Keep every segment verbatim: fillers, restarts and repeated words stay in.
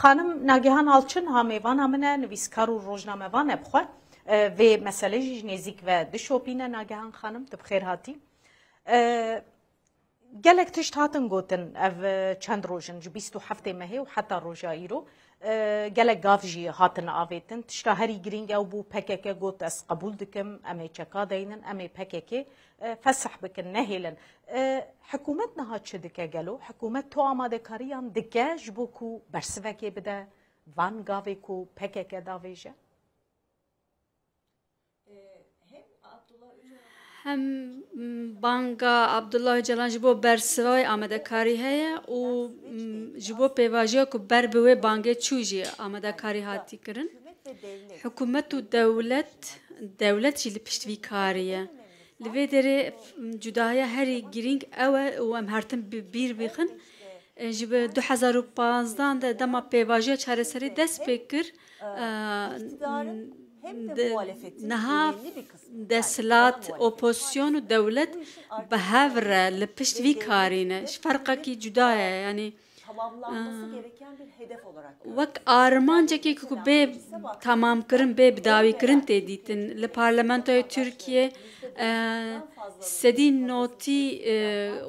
Xanim Nagihan Alçın ha mêvana min e, nivîskar û rojnamevan e bi xwe. E, vê meselê jî ji nêzîk ve dişopîne. Nagihan Xanim, tu bi xêr hatî. E, Gelek tişt hatin gotin ev, e, çend roj in, ji bîst û heftê mehê û heta roja îro, e, gelek gav jî hatin avêtin. Tişta herî girîng ew bû, P K K got, ez qebûl dikim, em ê çeka deynin, em ê P K K, e, fesih bikin, nehêlin. E, hikûmet niha çi dike gelo? Hikûmet tu amadekariyan dike ji bo ku bersivekê bide van gavê ku P K K davêje? Hem, m, banga Abdullah Ocalan ji bo bersiva wê amadekarî heye û, m, ji bo pêvajoya ku ber bi wê bangê çû jî amadekarî hatî kirin. Hikûmet û dewlet, dewlet jî li pişt vî karî ye. Li vê derê, m, cudahiya herî girîng ew e û em her tim bi bîr bixin. E, ji bi du hezar û panzdan de dema pêvajoya çareserî dest pê kir, e, de, niha desthilat, opozisyon û dewlet bi hev re li pişt vî karî ne. Ji ferqekî cuda ye, yanî, e, wek armancekê ku bê temamkirin, bê bidawîkirin tê dîtin. Li Parlamentoya Tirkiye, e, sedî notî, e,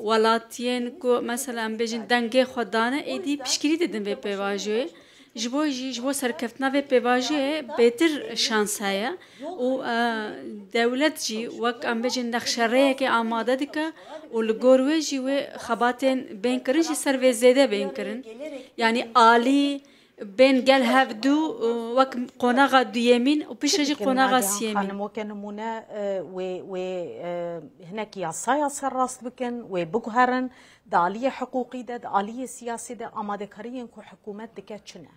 welatiyên ku, mesela, em bêjin dengê xwe dane, êdî piştgirî didin vê pêvajoyê. Ji bo jî, ji bo serkeftina vê pêvajoyê bêtir şans heye û, e, dewlet jî wek, em bêjin, nexşerêyekê amade dike û li gor wê jî wê xebatên bên kirin jî ser vê zêde bên kirin. Yanî alî bên gel hev du, e, wek qonaxa duyemîn û piştre jî qonaxa siyemîn. Xanim, weke nimûne, e, wê, wê, e, hinek yasaya serrast bikin, wê biguherin, di aliyê hiqûqî de, di aliyê siyasî de amadekariyên ku hikûmet dike çi ne?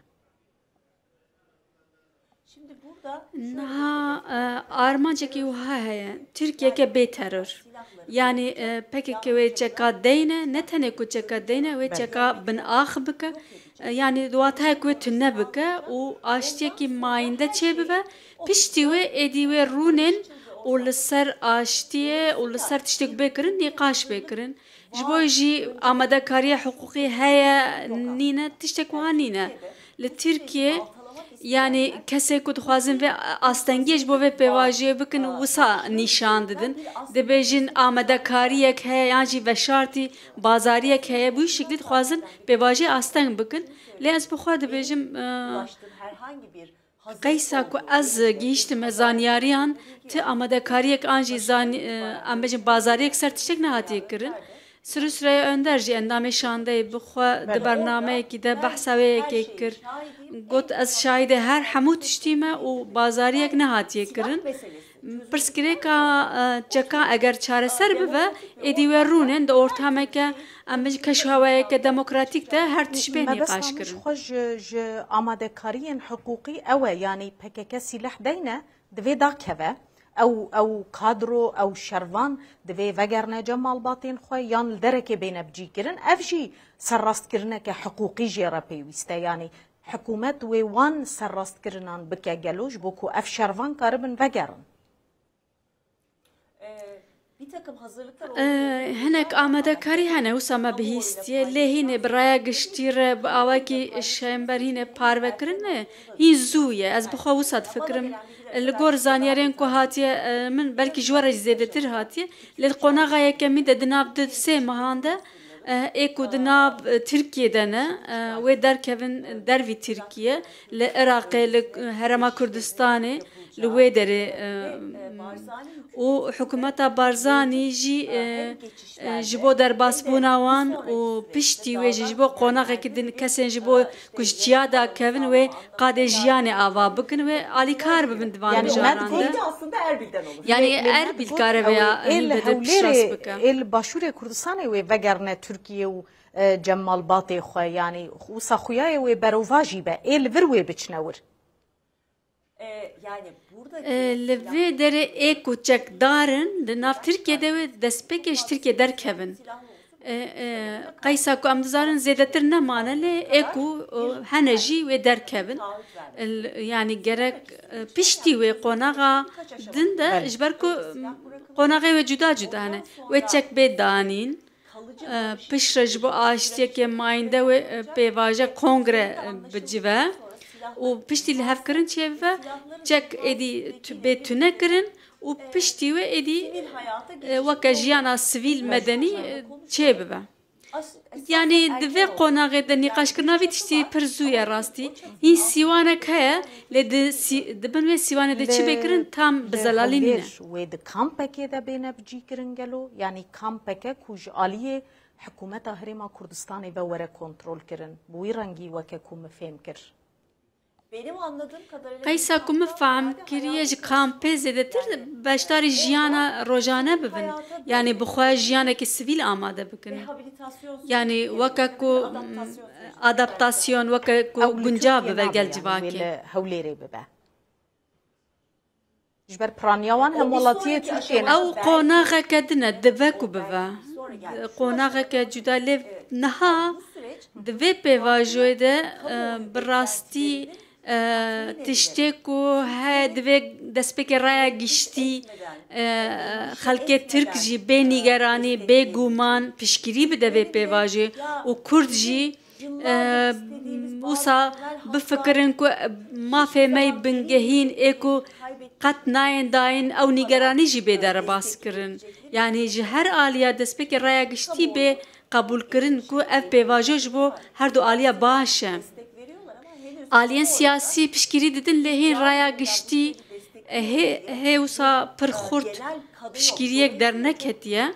Niha, e, armancekî wiha heye, Tirkiyeke bê teror. Yanî, e, P K K wê çeka deyne, ne tenê ku çeka deyne, wê çeka bin ax bike. E, yanî di watayê ku wê tune bike û aştiyekî mayînde çêbibe, piştî wê êdî wê rûnên û li ser aştiyê û li ser tiştê ku bê kirin, nîqaş bê kirin. Ji bo jî amadekariya hiqûqî heye, nîne, tiştek wiha nîne. Li Tirkiye, yanî kesê ku dixwazin vê astengiyê ji bo vê pêvajoyê bikin, wisa nîşan didin. Dibêjin amadekariyek heye yan jî veşartî bazariyek heye, bi wî şiklî dixwazin pêvajoyê asteng bikin. Lê ez bi xwe dibêjim, e, Qeysa ku ez gihîştime zanyariyan, ti amadekariyek an jî zanî-, e, em bêjin bazariyek ser tiştek nehatiye kirin. Sirû Süreyya Önder jî endamê şandeyê bi xwe di bernameyekî de behsa wê yekê kir. Got, ez şahidê her hemû tiştî me û bazariyek nehatiye kirin. Pirsgirêka, e, çekan eger çareser bibe, êdî wê rûnin di ortameke, em bêjin keşûhewayeke demokratîk de her tişt bê nîqaşkirin. Mebesta min ji xwe ji, ji amadekariyên hiqûqî ew e, yanî P K K sîleh deyne, divê dakeve, ew, ew kadro, ew şervan divê vegerine cem malbatên xwe yan li derekê bêne bicîkirin. Ev jî serrastkirineke hiqûqî jê re pêwîst e, yanî hikûmet wê wan serrastkirinan bike gelo ji bo ku ev şervan karibin vegerin? Ee, bir takım hazırlıklar olduğu Ee, hinek amadekarî hene, wisa me bihîstiye, lê hînê bi raya giştî re, bi awakî şember hînê parve kirine, hîn zû ye. Ez bi xwe wisa difikirim. Li gor zanyarên ku hatiye, e, min belkî ji we re jî zêdetir hatiye, lê di qonaxa yekemî de di nav du sê mehan de, e, ê ku di nav, e, Tirkiyê de ne, e, wê derkevin dervî Tirkiye, li Iraqê, li Herêma Kurdistanê, li wê derê, e, û hikûmeta Barzanî jî, e, e, ji bo derbasbûna wan û piştî wê jî ji bo qonaxekî din kesên ji bo ku ji çiya dakevin wê qadê jiyanê ava bikin, wê alîkar bibin di van mijaran de. Yanî Erbil kare vêya hîn bide piştrast bike. Ê li Başûrê Kurdistanê wê vegerine Tirkiye û, e, cem malbatê xwe, yanî wisa xuya ye wê berovajî be, ê li vir wê biçine wir. E, li vê derê ê ku çekdar in, di nav Tirkiyê de wê destpêkê ji Tirkiyê derkevin. E, e, qeysa ku em dizanin zêdetir nemane, lê ê ku, e, hene jî wê derkevin. L-, yanî gerek, e, piştî wê qonaxa din de, ji ber ku, m, qonaxê wê cuda cuda ne. Wê çek bê danîn. E, piştre ji bo aştiyeke mayînde wê, e, pêvaje kongre, e, bicive û piştî lihevkirin çêbibe, çek êdî tu-, bê tune kirin û piştî wê êdî, e, weke jiyana sivîl medenî, e, çêbibe. Yanî di vê qonaxê de nîqaşkirina vî tiştî pir zû ye rastî. Hîn sîwanek heye, lê di sî-, di bin wê sîwanê de çi bê kirin tam bi zelalî nîne. Wê di kampekê de bêne bicîkirin gelo? Yanî kampeke ku ji aliyê Hikûmeta Herêma Kurdistanê ve were kontrolkirin. Bi wî rengî weke ku min fêm kir. Benim anladığım kadarıyla Qeysa ku min fehm kiriye, ji kampê zêdetir beşdarî jiyana rojane bibin. Yanî bi xwe jiyanekî sivîl amade bikin. Yanî weke ku, mm, adaptasyon, weke ku guncav bibe gel civakê. Li Hewlêrê bibe. Ji ber piraniya wan hem welatiyê Tirkiyê ne. Ew qonaxeke din e, dibe ku bibe. Qonaxeke cuda lê niha di vê pêvajoyê de, e, bi rastî, e, tiştê ku he divê destpêkê raya giştî, e, xelkê Tirk jî bê nîgeranî, bê guman piştgirî bide vê pêvajê û Kurd jî Eee, wisa bifikirin ku mafê me yê bingehîn ê ku qet nayên dayîn ew nîgeranî jî bê derbas kirin. Yanî ji her aliya destpêkê raya giştî bê qebûlkirin ku ev pêvajo ji bo her du aliya baş e. Aliyên siyasî piştgirî didin lê hîn raya giştî, e, hê, hê wisa pir xurt piştgiriyek derneketiye.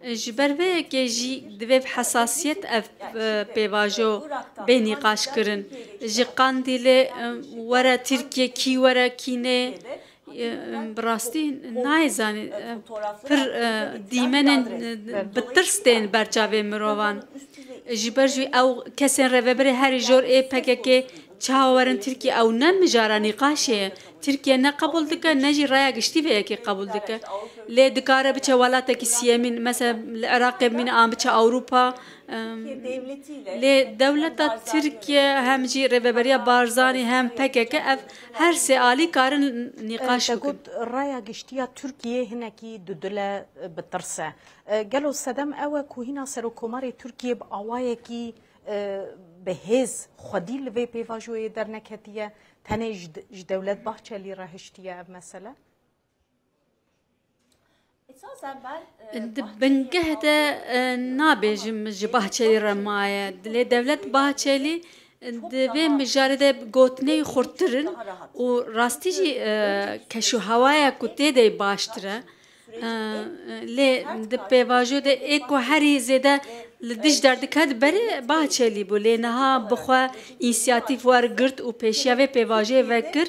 Ji ber vê yekê jî divê bi hesasiyet ev, e, pêvajo bê nîqaşkirin. Ji Qandîlê, e, were Tirkiye, kî were, kî nê, e, bi rastî nayê zanîn. E, pir, e, dîmenên, e, bi tirs tên ber çavê mirovan. Ji ber jî ew kesên rêvebirê herî jor ê P K K Çawa werin Tirkiye, ew ne mijara nîqaşê ye. Tirkiye ne qebûl dike, ne jî raya giştî vê yekê qebûl dike. Lê dikare biçe welatekî siyemîn, mesela li Iraqê bimîne an biçe Ewropa. Em, lê dewleta Tirkiye hem jî rêveberiya Barzanî hem P K K ev her sê alî karin nîqaş bikin. Te got raya giştî ya Tirkiyê hinekî dudile, e, bi tirs e. E, gelo sedem ew e ku hîna Serokkomarê Tirkiyê bi awayekî e, bi hêz xwedî li vê pêvajoyê derneketiye, tenê ji, ji Dewlet Bahçelî re hiştiye ev mesele? Di bingeh de, e, nabêjim ji Bahçelî re maye. Lê Dewlet Bahçelî, e, di vê mijarê de gotinê wî xurttir in û rastî jî, e, keşûhewaya ku tê de baştir e. Lê di pêvajo de ê ku herî zêde li dij derdikeve berê Bahçelî bû. Lê niha bi xwe însiyatîf wergirt û pêşiya vê pêvajê vekir.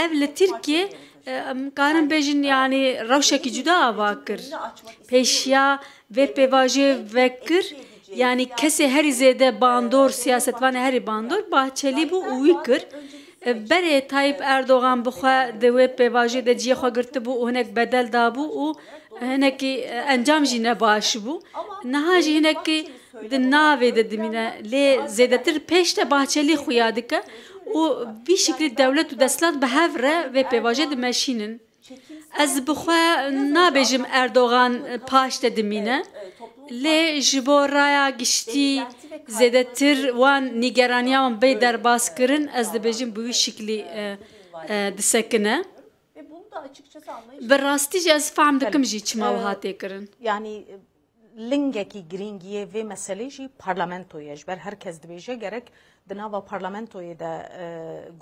Ev li Tirkiye, em karin bêjin, yanî rewşekî cuda ava kir. Pêşiya vê pêvajê vekir, yanî kesê herî zêde bandor, siyasetvanê herî bandor Bahçelî bû û wî kir. Berê Tayyip Erdogan bi xwe di wê pêvajê de cihê xwe girtibû û hinek bedel dabû û hinekî, e, encam jî ne baş bû. Niha jî hinekî di navê de dimîne. Lê zêdetir pêş de Bahçelî xuya dike û vî şiklî dewlet û desthilat bi hev re vê pêvajê dimeşînin. Ez bi xwe nabêjim Erdogan paş de dimîne, lê ji bo raya giştî zêdetir wan nîgeraniya wan bê derbaskirin, ez dibêjim bi wî şiklî, e, e, disekine. Bi rastî jî ez fehm dikim jî çima wiha tê kirin. Yani, lingekî girîng yê vê meselê jî parlamento ye. Ji ber her kes dibêje gerek di nava parlamentoyê de, e,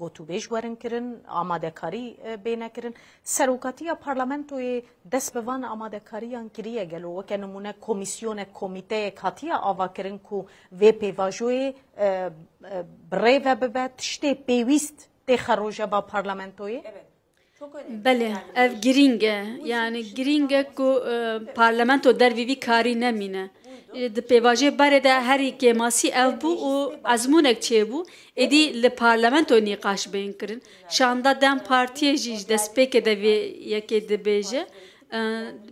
gotûbêj werin kirin, amadekarî, e, bêne kirin. Serokatiya parlamentoyê dest bi van amadekariyan kiriye gelo? Weke nimûne komîsyonek, komîteyek hatiye avakirin ku vê pêvajoyê, e, e, bi rê ve bibe, tiştê pêwîst têxe rojeva parlamentoyê? Belê, ev girîng e. Yani girîng e ku, e, parlamento dervî vî karî nemîne. E, di pêvajoyê berê de herî kêmasî ev bû û ezmûnek çêbû. Êdî li parlamento nîqaş bên kirin. Şanda DEM Partiyê jî ji destpêkê de vê yekê dibêje. E,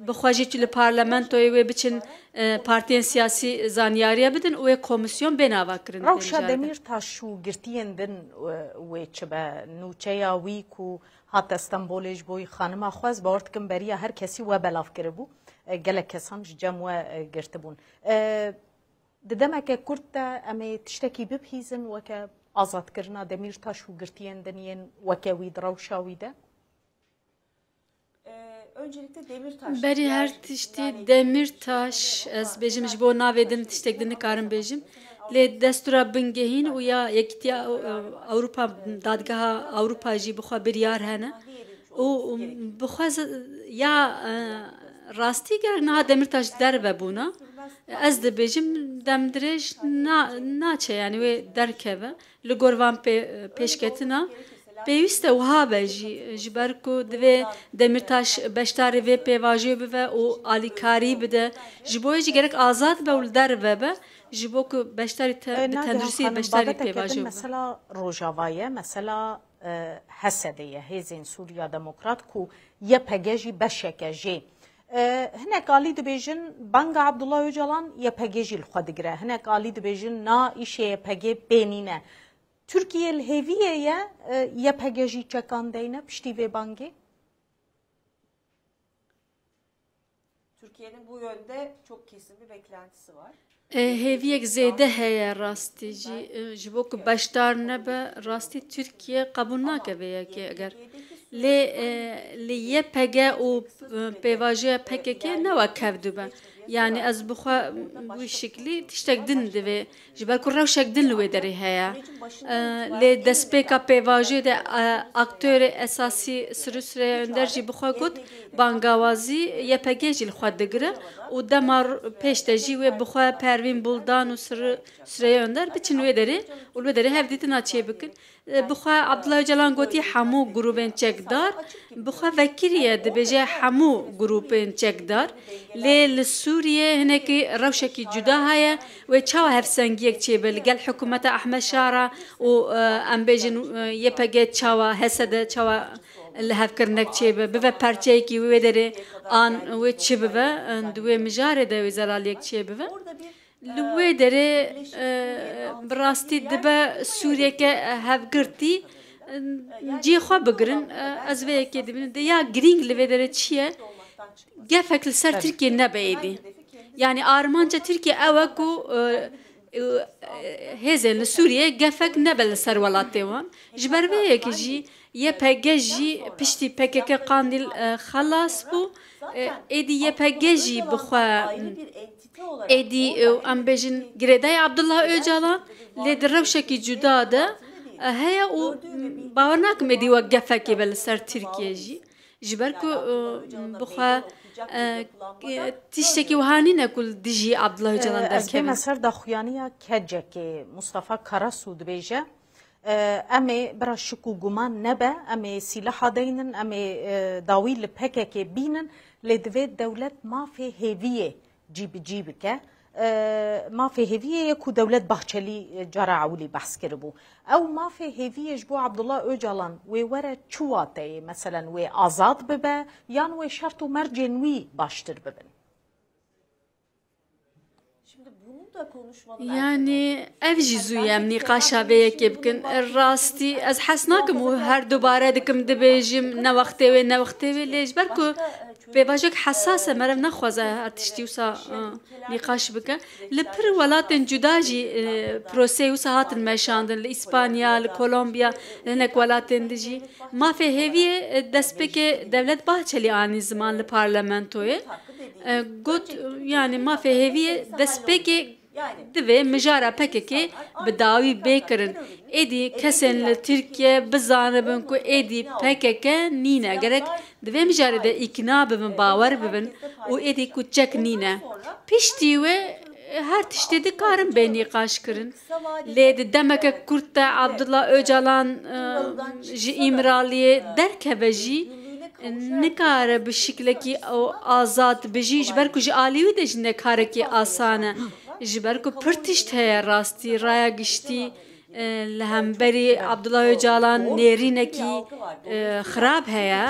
bi xwe jî tu li parlamentoyê wê biçin, e, partiyên siyasî zanyariye bidin û wê komîsyon bên avakirin. Rewşa Demîrtaş û girtiyên din, e, wê çi be? Nûçeya wî ku hate Stenbolê ji bo xanima xwe, ez bawer dikim beriya her kesî we belav kiribû. E, gelek kesan ji cem we, e, girtibûn. E, di demeke kurt de em ê tiştekî bibihîzin weke azadkirina Demîrtaş û girtiyên din yên weke wî di rewşa wî de? Ee, öncelikle Demirtaş, Berî her tiştî Demirtaş, ez bêjim, ji bo navê din tiştek din nikarim bêjim. Lê destûra bingehîn û ya Yekîtiya, e, Ewropa, Dadgeha Ewropa jî bi xwe biryar hene. Û bi xwe z-, ya, e, rastî gerek niha Demirtaş derve bûna. Ez dibêjim demdirêj na-, naçe, yani wê derkeve. Li gor van pê-, pêşketina pêwîst e wiha be jî, ji ber ku divê Demirtaş beşdarî vê pêvajoyê bibe û alîkarî bide. Ji bo wê jî gerek azad be û li derve be, ji bo ku beşdarî te-, E, bi Nagihan tenduristî Xanim, beşdarî babeteke pêvajo din bibe. Mesela Rojava ye, mesela, e, H S D ye, Hêzên Sûriya Demokrat ku Y P G jî beşeke jê. E, hinek alî dibêjin banga Abdullah Öcalan Y P G jî li xwe digire. Hinek alî dibêjin na, îşê Y P G pê nîne. Tirkiye li hêviyê ye, e, Y P G jî çekan deyne piştî vê bangê? Türkiye'nin bu yönde çok kesin bir beklentisi var. E, hêviyek zêde heye rastî jî, e, ji bo ku beşdar nebe, rastî Tirkiye qebûl nake vê yekê eger. Lê, e, li Y P G û, e, pêvajoya P K K ne wek hev du be. Yani ez bi xwe wî şiklî tiştek din divê. Ji ber ku rewşek din li wê derê heye. E, lê destpêka pêvajoyê de, e, aktorê esasî Sirû Süreyya Önder jî bi xwe got, bangawazî Y P G jî li xwe digire û dema r-, pêş de jî wê bi xwe Pervîn Buldan û Sirû Süreyya Önder biçin wê derê û li wê derê hevdîtina çêbikin. Bi xwe Abdullah Öcalan gotî hemû grûbên çekdar, bi xwe vekirî ye, dibêje hemû grûpên çekdar. Lê li Sûriyê hinekî rewşekî cuda heye, wê çawa hevsengiyek çêbe li gel hikûmeta Ehmed Şara û, e, em bêjin, e, Y P G çawa, H S D çawa lihevkirinek çêbe, bibe perçeyekî wê derê an wê çi bibe, e, di wê mijarê de wê zelaliyek çêbibe. Li wê derê, e, bi rastî dibe Sûriyeke hevgirtî, e, cihê xwe bigirin. E, ez vê yekê dibînim. De ya girîng li vê derê çi ye? Gefek li ser Tirkiye nebe êdî. Yani armanca Tirkiye ew e ku, e, e, hêzên li Sûriyê gefek nebe li ser welatê wan. Ji ber vê yekê jî Y P G jî piştî P K K Qandîl, e, xelas bû. E, êdî Y P G jî bi xwe, êdî, e, em bêjin girêdayî Abdullah Öcalan, lê di rewşekî cuda de, e, heye û bawer nakim êdî wek gefekê be li ser Tirkiye jî. Ji ber ku, e, bi xwe, e, e, tiştekî wiha nîne ku li dijî Abdullah Öcalan derkevin. Ez bême ser daxuyaniya kecekê, Mustafa Karasu dibêje, e, em ê bira şik û guman nebe, em ê sîlaha deynin, em ê, e, dawî li P K K bînin, lê divê dewlet mafê hêviyê cî bi cî bike. E, mafê hêviyê ye ku dewlet Bahçelî, e, cara ewilî behs kiribû. Ew mafê hêviyê ji bo Abdullah Öcalan wê were çi wateyê? Meselen wê azad bibe yan wê şert û mercên wî baştir bibin? Şimdi bunun da konuşmalı Yani ev jî zû ye em nîqaşa vê yekê bikin. Rastî ez hes nakim û her dubare dikim dibêjim ne wextê wê ne wextê wê lê ji ber ku pêvajoyek hesas e, meriv nexwaze her tiştî wisa, e, nîqaş bike. Li pir welatên cuda jî, e, proseyê wisa hatin meşandin. Li Îspanya, li Kolombiya, li hinek welatên din jî. Mafê hêviyê, e, destpêkê Devlet Bahçelî anî ziman li parlamentoyê. E, got, yani mafê hêviyê destpêkê divê mijara P K K bi dawî bê kirin. Êdî kesên li Tirkiye bizanibin ku êdî P K K nîne. Gerek di vê mijarê de îkna bibin, bawer bibin û êdî ku çek nîne. Piştî wê her tiştê dikarin bê nîqaş kirin. Lê di demeke kurt de Abdullah Öcalan, e, ji Îmraliyê derkeve jî, nikare bi şiklekî ew azad bijî, ji ber ku ji alî wî de jî ne karekî asan e. Ji ber ku pir tişt heye rastî, raya giştî, e, li hemberî Abdullah Öcalan nêrînekî, e, xirab heye.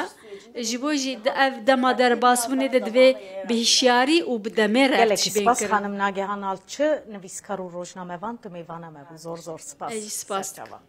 Ji bo jî di ev dema derbasbûnê de divê bi hişyarî û bi demê re Gelekî tişbên spas kirin. Xanim Nagihan Alçı, nivîskar û rojnamevan, tu mêvana me bû. Zor zor spas. Ey, spas Serçavan.